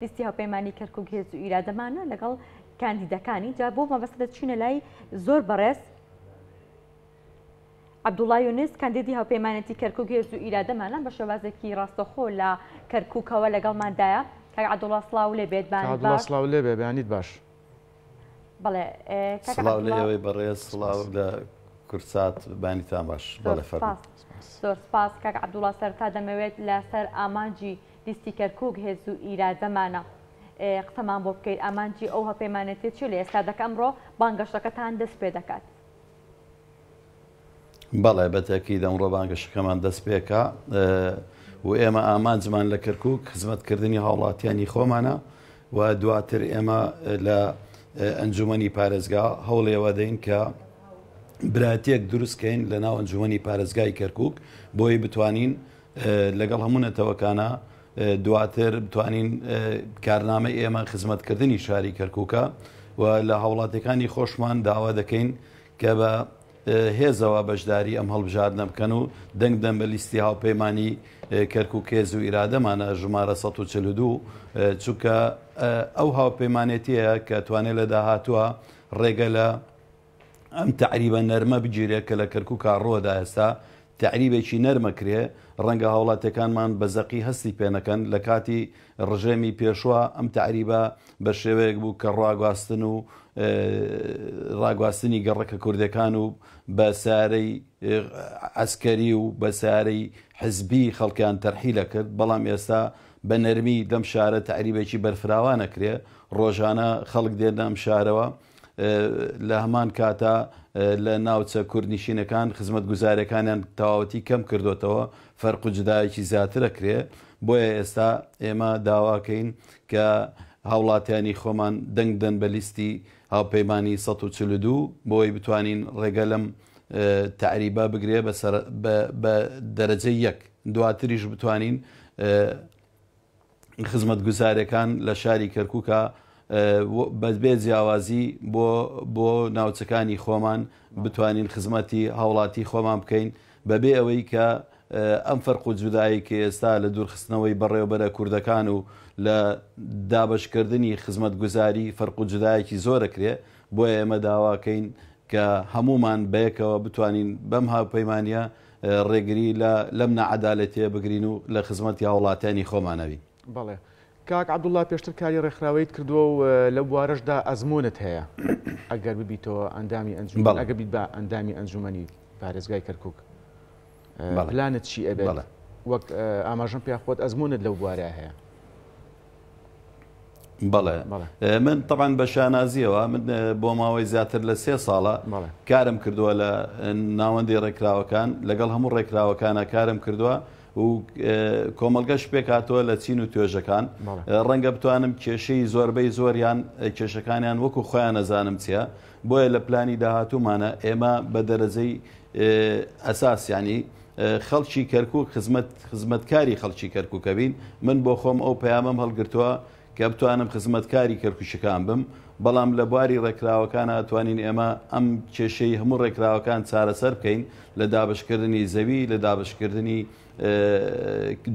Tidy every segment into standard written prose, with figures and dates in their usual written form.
لیستی هاوپەیمانی کەرکوک هێز و ئیرادەمانە لەگەڵ کاندیدەکانی جا بۆ مەبەستە دەچینە لای زۆر بەڕێز عەبدوڵا یونس کاندیدی هاوپەیمانێتی کەرکوک هێز و ئیرادەمانە بە شێوازێکی ڕاستەخۆ لە کەرکوکەوە لەگەڵماندایە. کاک عەبدوڵا سڵاو لێ بێت بانت باش. سڵاو لێ بێ بەیانیت باش. بەڵێ سڵاو لە ئێوەی بەڕێز سڵاو لە کوردسات بانیتان باش. بەڵێ فەرموو. زۆر سپاس کاک عەبدوڵا سەرەتا دەمەوێت لەسەر ئامانجی لیستی کەرکوک هێز و ئیرادەمانە قسەمان بۆ بکەیت ئامانجی ئەو هەپەیمانێتیە چیە لە ئێستادا کە ئەمڕۆ بانگەشەکەتان دەست پێ دەکات؟ بەڵێ بە تەکید ئەمڕۆ بانگەشەکەمان دەست پێکا و ئێمە ئامانجمان لە کەرکوک خزمەتکردنی هاوڵاتیانی خۆمانە و دواتر ئێمە لە ئەنجومەنی پارێزگا هەوڵێوە دەین کە براتێک دروستکەین لە ناو ئەنجومەنی پارێزگای کەرکک بۆی بتوانین لەگەڵ هەموو نەتەوەکانە دواتر بتوانین کارنامەی ئێمە خزمەتکردنی شاری کەرکووکە و لە هاوڵاتیەکانی خۆشمان داوا دەکەین کە بە هێزەوە بەشداری ئەم هەڵبژاردنە بکەن و دەنگ بدەن بە لیستی هاوپەیمانی کەرکوک هێز و ئیرادەمانە ژمارە 142 چونکە ئەو هاوپەیمانێتیە کە توانێت لە داهاتووە ڕێگە لە ئەم تەعریبە نەرمە بگیرێ کە لە کەرکوکا ڕوەدا ئێستا تەعریبێکی نەرمە کرێ ڕەنگە هاوڵاتیەکانمان بە زەقی هەستی پێ نەکەن لە کاتی ڕژێمی پێشوە ئەم تەعریبە بە شێوەیەک بوو کە ڕاگواستن و ڕاگواستنی گەڕەکە کوردەکان و بە سارەی عسکەری و بە سارەی حزبی خەڵکیان تەرحیلە کرد بەڵام ئێستا بە نەرمی لەم شارە تەعریبێکی بەرفراوانە کرێ ڕۆژانە خەڵک دێنە ئەم شارەوە لە هەمان کاتا لە ناوچە کوردنشینەکان خزمەتگوزاریەکانیان تەواوەتی کەم کردۆتەوە، فەرق و جودایەکی زیاتر ئەکرێ، بۆیە ئێستا ئێمە داواکەین کە هاوڵاتیانی خۆمان دەنگ بدەن بە لیستی هاوپەیمانی 142 بۆی بتوانین ڕێگە لەم تەعریبە بگرێ بە دەرەجەی یەک دواتریش بتوانین خزمەتگوزاریەکان لە شاری کەرکوکا بە بێ جیاوازی بۆ بۆ ناوچەکانی خۆمان بتوانین خزمەتی هاوڵاتی خۆمان بکەین بەبێ ئەوەی کە ئەم فەرق و جودایی کە ئێستا لە دوورخستنەوەی بەڕێوبەرە کوردەکان و لە دابشکردنی خزمەتگوزاری فەرق و جودایەکی زۆرەکرێ بۆیە ئێمە داواکەین کە هەمومان بەیەکەوە بتوانین بەم هاوپەیمانە ڕێگری لە لەم ناعەدالەتیە بگرین و لە خزمەتی هاوڵاتیانی خۆمانە بین. بەڵێ. کاک عەبدوڵڵا پێشتر کاری ڕێکخراوەییت کردووە و لەو بوارەشدا ئەزموونت هەیە. ئەگەر ببیتەوە ئەندامی ئەنجومەن، بەڵێ. ئەگەر بیت بە ئەندامی ئەنجومەنی پارێزگای کەرکووک بەڵێ. پلانت چی ئەبێت؟ بەڵێ. وەک ئاماژەم پێ خۆت ئەزموونت لەو بوارە هەیە. بەڵێ من تەبعەن بە شانازیەوە من بۆ ماوەی زیاتر لە سێ ساڵە کارم کردووە لە ناوەندی ڕێکخراوەکان لەگەڵ هەموو ڕێکخراوەکانە کارم کردووە و کۆمەلگەش پێکاتەوە لە چین و توێژەکان ڕەنگە بتوانم کێشەی زۆربەی زۆریان کێشەکانیان وەکو خۆیان نەزانم چییە بۆیە لە پلانی داهاتوومانە ئێمە بە دەرەجەی ئەساس ینی خەڵکی کەرکک خزمەت خزمەتکاری خەڵکی کەرکوکە بین، من بۆ خۆم ئەو پەیامەم هەڵگرتووە کە بتوانم خزمەتکاری کەرکوکیەکان بم، بەڵام لە بواری ڕێکخراوەکانا توانین ئێمە ئەم کێشەی هەموو ڕێکخراوەکان چارەسەر بکەین لە دابەشکردنی زەوی، لە دابەشکردنی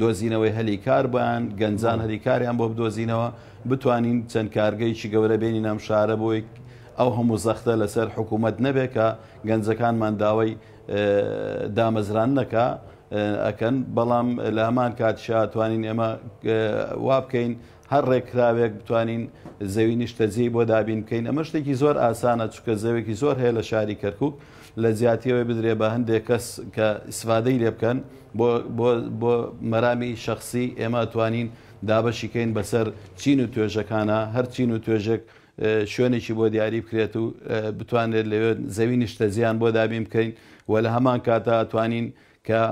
دۆزینەوەی هەلی کار بۆیان، گەنجان هەلی کاریان بۆ بدۆزینەوە، بتوانین چەند کارگەیەکی گەورە بێنین ئەم شارە بۆی ئەو هەموو زەختە لەسەر حکوومەت نەبێ کە گەنجەکانمان داوای دامەزراندنەکە ئەکەن، بەڵام لە هەمان کاتیشا توانین ئێمە وا بکەین هەر ڕێکخراوێک بتوانین زەوی نیشتەجێی بۆ دابین بکەین ئەمە شتێکی زۆر ئاسانە چونکە زەوێکی زۆر هەیە لە شاری کەرکک لە جیاتیەوەی بدرێ بە هەندێک کەس کە ئیسفادەی لێ بکەن بۆ بۆ بۆ مەرامی شخصی ئێمە توانین دابەشیکەین بەسەر چین و توێژەکانە هەر چین و توێژێک شوێنێکی بۆ دیاری بکرێت و بتوانرێت لەوێ زەوی نیشتەجێیان بۆ دابین بکەین و لە هەمان کاتا توانین کە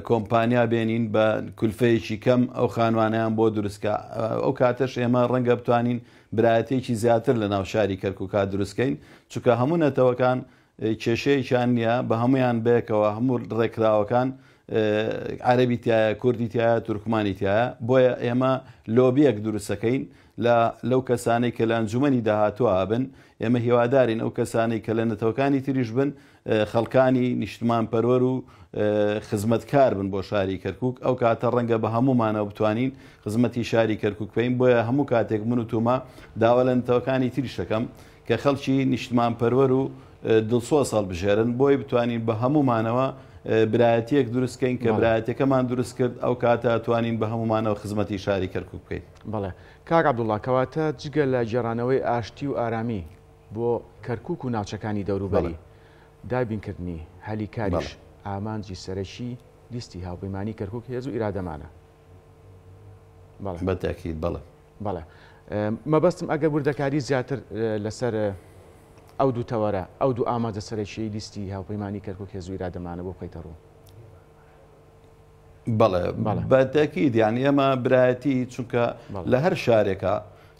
کۆمپانیا بێنین بە کولفەیەکی کەم ئەو خانوانیان بۆ دروستکە ئەو کاتەش ئێمە ڕەنگە بتوانین برایەتێکی زیاتر لە ناو شاری کەرکووکا دروستکەین چونکە هەموو نەتەوەکان کێشەیەکیان نییە بە هەمویان بەیەکەوە هەموو ڕێکخراوەکان عەرەبی تایە کوردی تایە تورکمانی تایە بۆیە ئێمە لۆبیەک دروستەکەین لە لەو کەسانەی کە لە ئەنجومەنی داهاتووە بن ئێمە هیوادارین ئەو کەسانەی کە لە نەتەوەکانی تریش بن. خەڵکانی نیشتمانپەروەر و خزمەتکار بن بۆ شاری کەرکوک، ئەو کاتە ڕەنگە بە هەموومانەوە بتوانین خزمەتی شاری کەرکوک بکەین، بۆیە هەموو کاتێک من و تومە داوا لە نەتەوەکانی تریش دەکەم کە خەڵکی نیشتمانپەروەر و دڵسۆز هەڵبژێرن بۆی بتوانین بە هەموومانەوە برایەتیەک دروست کەین، کە برایەتەکەمان دروست کرد ئەو کاتە توانین بە هەموومانەوە خزمەتی شاری کەرکوک بکەین. بەڵێ کاک عەبدوڵا، کەواتە جگە لە گێڕانەوەی ئاشتی و ئارامی بۆ کەرکوک و ناوچەکانی دەوروبەری، دابینکردنی هەلی کاریش ئامانجی سەرەکی لیستی هاوپەیمانی کەرکوک هێز و ئیرادەمانە. بەڵێ. بە تاکید بەڵێ. بەڵێ. مەبەستم ئەگەر وردەکاری زیاتر لەسەر ئەو دوو تەوەرە، ئەو دوو ئامانجە سەرەکیەی لیستی هاوپەیمانی کەرکوک هێز و ئیرادەمانە بۆ بخەیتە ڕوو. بەڵێ بە تاکید یعنی ئێمە برایەتی چونکە لە هەر شارێکا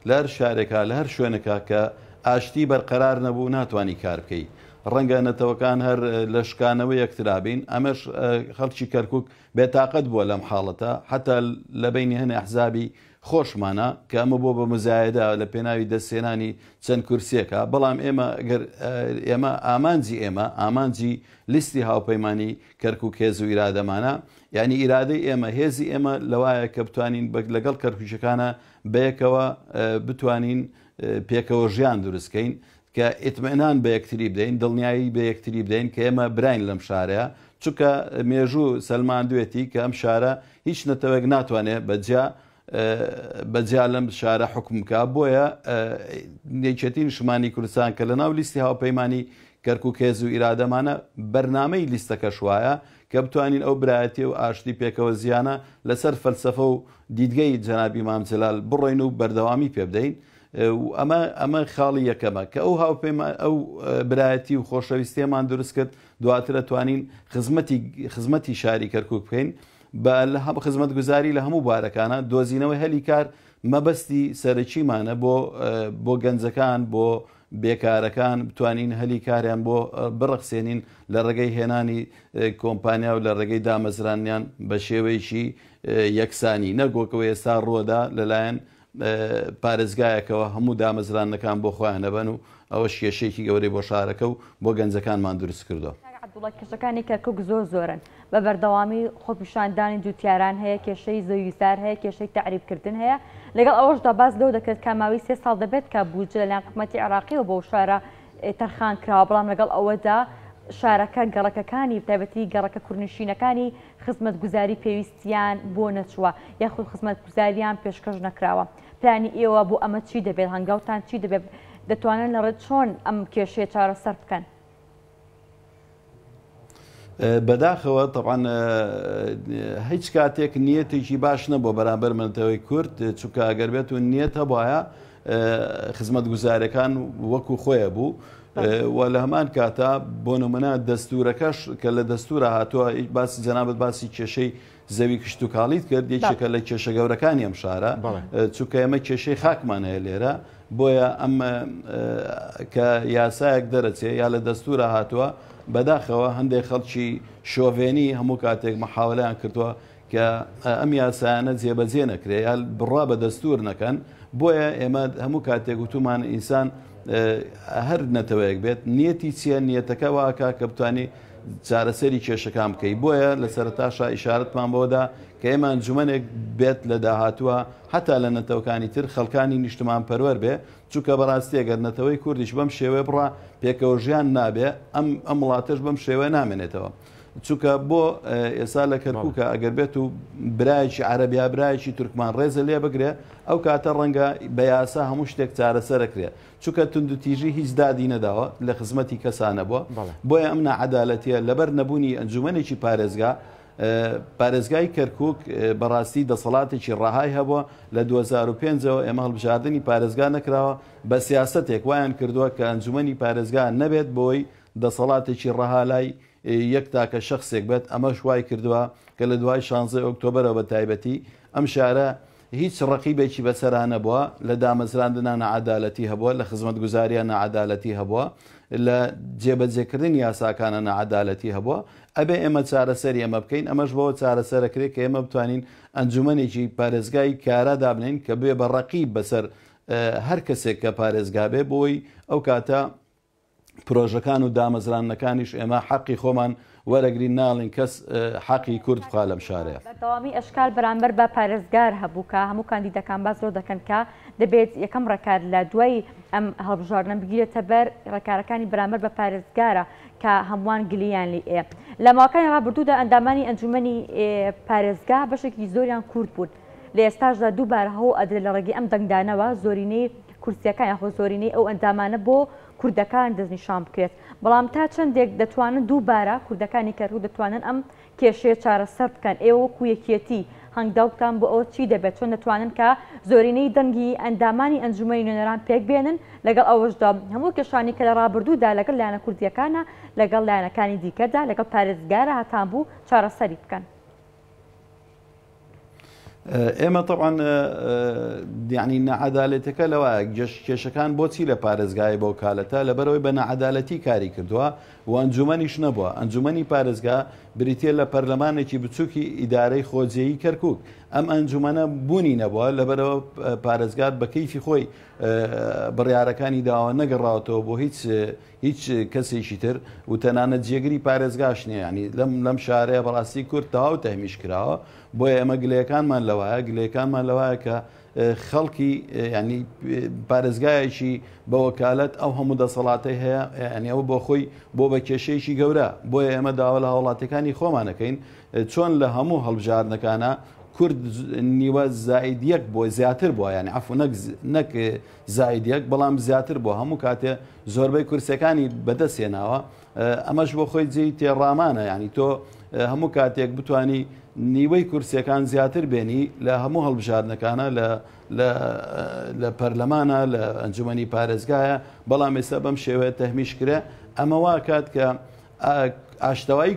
لە هەر شارێکا لە هەر شوێنێکا کە ئاشتی بەرقەرار نەبوو ناتوانی کار بکەی ڕەنگە نەتەوەکان هەر لە شکانەوە یەکترا بین ئەمەش خەڵکی کەرکک بێتاقەت بووە لەم حاڵەتە حتا لە بینی هەنێ ئەحزابی خۆشمانە کە ئەمە بۆ بە مزایەدە لە پێناوی دەستێنانی چەند کورسیەکە بەڵام ئێمە گەر ئێمە ئامانجی ئێمە ئامانجی لیستی هاوپەیمانی کەرکوک هێز و ئیرادەمانە، یانی ئیرادەی ئێمە، هێزی ئێمە لەوایە کە بتوانین لەگەڵ کەرکوکیەکانا بەیەکەوە بتوانین پێکەوە ژیان دروست کەین، کە ئیتمئنان بە یەکتری بدەین، دڵنیایی بە یەکتری بدەین کە ئێمە براین لەم شارەیە، چونکە مێژوو سەلماندوێتی کە ئەم شارە هیچ نەتەوەیەک ناتوانێت بە جیا بە جیا لەم شارە حوکم بکا، بۆیە یەکێتی نیشتمانی کوردستان کە لەناو لیستی هاوپەیمانی کەرکوک هێز و ئیرادەمانە، بەرنامەی لیستەکەش وایە کە بتوانین ئەو برایەتی و ئاشتی پێکەوە زیانە لەسەر فەلسەفە و دیدگەی جەنابی مام جەلال بڕۆین و بەردەوامی پێ بدەین و ئەمە ئەمە خاڵی یەکەمە کە ئەو هاوپەیما ئەو برایەتی و خۆشەویستیەمان دروست کرد دواتر توانین خزمەتی خزمەتی شاری کەرکوک بکەین بە خزمەتگوزاری لە هەموو بوارەکانا، دۆزینەوەی هەلی کار مەبەستی سەرەکیمانە بۆ بۆ گەنجەکان، بۆ بێکارەکان بتوانین هەلی کاریان بۆ بڕەخسێنین لە ڕێگەی هێنانی کۆمپانیا و لە ڕێگەی دامەزرانیان بە شێوەیەکی یەکسانی نەک وەک ئەوەی ئێستا ڕووەدا لەلایەن پارێزگایەکەوە هەموو دامەزراندنەکان بۆ خۆیان ئەبەن و ئەوەش کێشەیەکی گەورەی بۆ شارەکە و بۆ گەنجەکانمان دروست کردووە. کاک عەبدوڵا کێشەکانی کەرکوک زۆر زۆرن بە بەردەوامی خۆپیشاندانی جوتیاران هەیە کێشەی زەویزار هەیە کێشەی تەعریب کردن هەیە لەگەڵ ئەوەشدا باس لەوە دەکرێت کە ماوەی سێ ساڵ دەبێت کە بودجە لەلایەن حکومەتی عێراقیەوە بۆ شارە تەرخان کراوە بەڵام لەگەڵ ئەوەدا شارەکە گەڕەکەکانی بەتایبەتی گەڕەکە کوردنشینەکانی خزمەتگوزاری پێویستیان بۆ نەچووە یاخود خزمەتگوزاریان پێشکەش نەکراوە. پلانی ئێوە بۆ ئەمە چی دەبێت؟ هەنگاوتان چی دەبێت؟ دەتوانن لە ڕێ چۆن ئەم کێشەیە چارەسەر بکەن؟ بەداخەوە تەبعەن هیچ کاتێک نیەتێکی باش نەبووە بەرامبەر نەتەوەی کورد چونکە ئەگەر بێت و نیەت هەبواە خزمەتگوزارەکان وەکو خۆیە بوو و لە هەمان کاتا بۆ نمونە دەستورەکەش کە لە دەستورە هاتووە باسی جەنابەت باسی کێشەی زەوی کشتتوکاڵیت کرد یەکێکە لە کێشە گەورەکانی ئەم شارە چونکە ئێمە کێشەی خاکمان هەیە لێرە بۆیە ئەم کە یاسایەک دەرەچێ یا لە دەستورە هاتووە بەداخەوە هەندێک خەڵکی شۆڤێنی هەموو کاتێک محاولەیان کردووە کە ئەم یاسایانە جێبەجێ نەکرێ یا بڕوا بە دەستور نەکەن بۆیە ئێمە هەموو کاتێک وتومان ئینسان هەر نەتەوەیەک بێت نیەتی چییە نیەتەکە واکە کە بتانی چارەسەری کێشەکان بکەی بۆیە لە سەرتاشا ئیشارەتمان بەوەدا کە ئێمە ئەنجومەنێک بێت لە داهاتووە حتا لە نەتەوەکانی تر خەڵکانی نیشتمان پەروەر بێ چونکە بەڕاستی ئەگەر نەتەوەی کوردیش بەم شێوەیە بڕا پێکەوە ژیان نابێ ئەم ئەم وڵاتەش بەم شێوەیە نامێنێتەوە چونکە بۆ ئێستا لە کەرکووکە ئەگەر بێت و برایەکی عەرەب یا برایەکی تورکمان ڕێزە لێ بگرێ ئەو کاتە ڕەنگە بە یاسا هەموو شتێک چارەسەرەکرێ چونکە توندوتیژی هیچ دادی نەداوە لە خزمەتی کەسا نەبووە بۆیە ئەم ناعەدالەتیە لەبەر نەبوونی ئەنجومەنێکی پارێزگا پارێزگای کەرکک بەڕاستی دەسەڵاتێکی ڕەهای هەبووە لە 2005ەوە ئێمە هەڵبژاردنی پارێزگا نەکراوە بە سیاستێک وایان کردووە کە ئەنجومەنی پارێزگا نەبێت بۆی دەسەڵاتێکی ڕەها لای یەک تاکە شەخسێک بێت، ئەمەش وای کردووە کە لە دوای شانزەی ئۆکتۆبەرەوە بە تایبەتی ئەم شارە هیچ ڕەقیبێکی بەسەرا نەبووە، لە دامەزراندنا ناعەدالەتی هەبووە، لە خزمەتگوزارییا ناعەدالەتی هەبووە، لە جێبەجێکردنی یاساکانا ناعەدالەتی هەبووە، ئەبێ ئێمە چارەسەری ئەمە بکەین، ئەمەش بەوە چارەسەرەکرێ کە ئێمە بتوانین ئەنجومەنێکی پارێزگای کارا دابنێین کە ببێ بە ڕەقیب بەسەر هەر کەسێک کە پارێزگا بێ بۆی ئەو کاتە. پرۆژەکان و دامەزراندنەکانیش ئێمە حەقی خۆمان وەرەگرین ناڵین کەس حەقی کورد بخوا لەم شارەیە. بەردەوامی ئەشکال بەرامبەر بە پارێزگار هەبوو کە هەموو کاندیدەکان باس لەوە دەکەن کە دەبێت یەکەم ڕێکار لە دوای ئەم هەڵبژاردنە بگیرێتە بەر ڕێکارەکانی بەرامبەر بە پارێزگارە کە هەمووان گلیان لی ئێ لە ماوەکانی ڕابردوودا ئەندامانی ئەنجومەنی پارێزگا بەشێکی زۆریان کورد بوون لە ئێستاشدا دووبارە هەوڵ ئەدرێت لە ڕێگەی ئەم دەنگدانەوە زۆرینەی کورسیەکان یاخۆ زۆرینەی ئەو ئەندامانە بۆ کوردەکان دەستنیشان بکرێت، بەڵام تا چەندێک دەتوانن دووبارە کوردەکانی کەرکوک دەتوانن ئەم کێشەیە چارەسەر بکەن؟ ئێوە وەکو یەکیەتی هەنگاوتان بۆ ئەوە چی دەبێت؟ چۆن دەتوانن کە زۆرینەی دەنگی ئەندامانی ئەنجومەنی نوێنەران پێک بێنن، لەگەڵ ئەوەشدا هەموو کێشانی کە لە ڕابردوودا لەگەڵ لایەنە کوردییەکانە، لەگەڵ لایەنەکانی دیکەدا، لەگەڵ پارێزگارا هەتانبوو چارەسەری بکەن؟ ئێمە طبعا یعنی نەعەدالەتەکە لەوە کێشەکان بۆچی لە پارێزگای بۆ کالەتە لەبەرەوەی بە نەعەدالەتی کاری کردووە و ئەنجومەنیش نەبووە ئەنجومەنی پارێزگا بریتە لە پەرلەمانێکی بچووکی ئیدارەی خۆجێی کەرکک ئەم ئەنجومەنە بوونی نەبووە لەبەرەوە پارێزگار بە کەیفی خۆی بڕیارەکانی داوە نەگەڕاوەتەوە بۆ هیچ هیچ کەسێکی تر و تەنانەت جێگری پارێزگاش نییە ینی لەم لەم شارەیە بەڕاستی کورد تەواو تەهمیش کراوە بۆیە ئێمە گلەیەکانمان لەوایە گلەیەکانمان لەوایە کە خەڵکی ینی پارێزگایەکی بە وەکالەت ئەو هەموو دەسەڵاتەی هەیە ینی ئەوە بۆ خۆی بۆ بە کێشەیەکی گەورە بۆیە ئێمە داوا لە هاوڵاتیەکانی خۆمانەکەین چۆن لە هەموو هەڵبژاردنەکانە کورد نیوە زائید یەک بۆ زیاتر بووە یعنی عفو نەک نەک زائید یەک بەڵام زیاتر بووە هەموو کاتێ زۆربەی کورسیەکانی بەدەست هێناوە ئەمەش بۆ خۆی جێی تێڕامانە یعنی تۆ هەموو کاتێک بتانی نیوەی کورسیەکان زیاتر بێنی لە هەموو هەڵبژاردنەکانە لە لە پەرلەمانە لە ئەنجومەنی پارێزگایە بەڵام ئێستا بەم شێوەیە تەهمیش کرێ ئەمە واکات کە ئاشتەوایی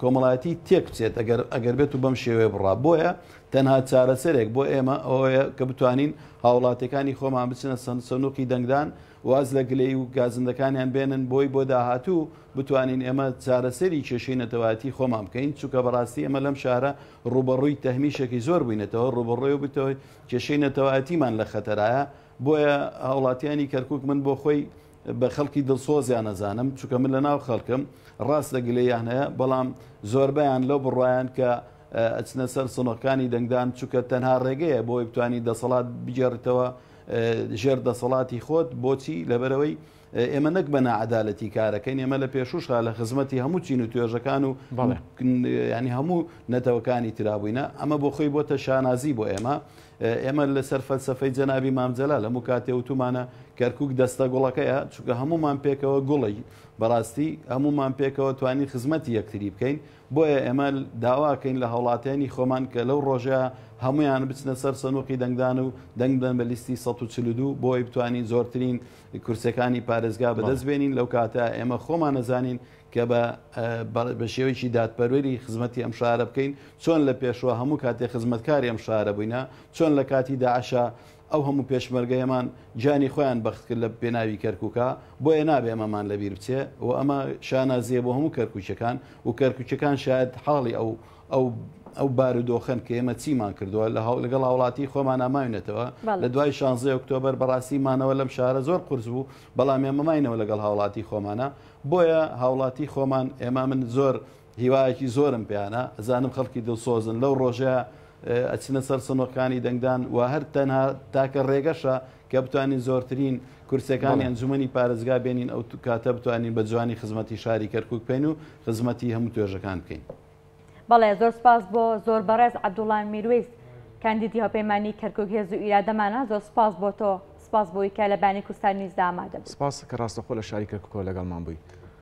کۆمەڵایەتی تێک بچێت ئەگەر ئەگەر بێت و بەم شێوەیە بڕا بۆیە تەنها چارەسەرێک بۆ ئێمە ئەوەیە کە بتوانین هاوڵاتیەکانی خۆمان بچنە سنوقی دەنگدان واز لە گلەی و گازندەکانیان بێنن بۆی بۆ داهاتوو بتوانین ئێمە چارەسەری کێشەی نەتەوایەتی خۆمان بکەین چونکە بەڕاستی ئێمە لەم شارە ڕووبەڕووی تەهمیشێکی زۆر بووینەتەوە ڕووبەڕووی بتەوە کێشەی نەتەوایەتیمان لە خەتەرایە بۆیە هاوڵاتیانی کەرکک من بۆ خۆی بە خەڵکی دڵسۆزیان ئەزانم چونکە من لە ناو خەڵکم ڕاستە گلەیان هەیە بەڵام زۆربەیان لەو بڕوایان کە ئەچنە سەر سنۆکانی دەنگدان چونکە تەنها ڕێگەیە بۆی بتانی دەسەڵات بگێڕیتەوە ژێر دەسەڵاتی خۆت بۆچی لەبەرەوەی ئێمە نەک بە ناعەدالەتی کارەکەین ئێمە لە پێشوشا لە خزمەتی هەموو چین و توێژەکان و ینی هەموو نەتەوەکانی ترابووینە ئەمە بۆ خۆی بۆتە شانازی بۆ ئێمە ئێمە لەسەر فەلسەفەی جەنابی مام جەلال هەموو کاتێ وتومانە کەرکوک دەستە گوڵەکەیە چونکە هەموومان پێکەوە گوڵی بەڕاستی هەموومان پێکەوە توانی خزمەتی یەکتری بکەین بۆیە ئێمە داواکەین لە هاوڵاتیانی خۆمان کە لەو ڕۆژە هەمویان بچنە سەر سەنوقی دەنگدان و دەنگ بدەن بە لیستی 142 بۆی بتوانین زۆرترین کورسەکانی پارێزگا بەدەست بێنین لەو کاتە ئێمە خۆمان نەزانین کە بە بە شێوەیەکی دادپەروەری خزمەتی ئەم شارە بکەین، چۆن لە پێشوە هەموو کاتێ خزمەتکاری ئەم شارە بووینە، چۆن لە کاتی داعشا ئەو هەموو پێشمەرگەیەمان گیانی خۆیان بەخت کرد لە پێناوی کەرکوکا، بۆیە نابێ ئەمەمان لە بیر بچێ و ئەمە شانازییە بۆ هەموو کەرکوکیەکان و کەرکوکیەکان شایەد حاڵی ئەو ئەو ئەو بارودۆخەن کە ئێمە چیمان کردووە لە لەگەڵ هاوڵاتی خۆمانا ماوینەتەوە لە دوای شانزەی ئۆکتۆبەر بەڕاستی مانەوە لەم شارە زۆر قورس بوو بەڵام ئێمە ماینەوە لەگەڵ هاوڵاتی خۆمانە بۆیە هاوڵاتی خۆمان ئێمە من زۆر هیوایەکی زۆرم پێیانە ئەزانم خەڵکی دڵسۆزن لەو ڕۆژە ئەچنە سەر سنۆکانی دەنگدان و هەر تەنها تاکە ڕێگەشە کە بتوانین زۆرترین کورسەکانی ئەنجومەنی پارێزگا بێنین ئەو کاتە بتوانین بە جوانی خزمەتی شاری کەرکک بکەین و خزمەتی هەموو توێژەکان بکەین. بەڵێ زۆر سپاس بۆ زۆر بەڕێز عەبدوڵا میروەیس کاندیدی هاوپەیمانی کەرکوک هێز و ئیرادەمانە زۆر سپاس بۆ تۆ سپاس بۆی کە لە بانی کوردستان نیوزدا ئامادە بووی. سپاس کە ڕاستەخۆ لە شاری کەرکوکەوە لەگەڵمان بووی.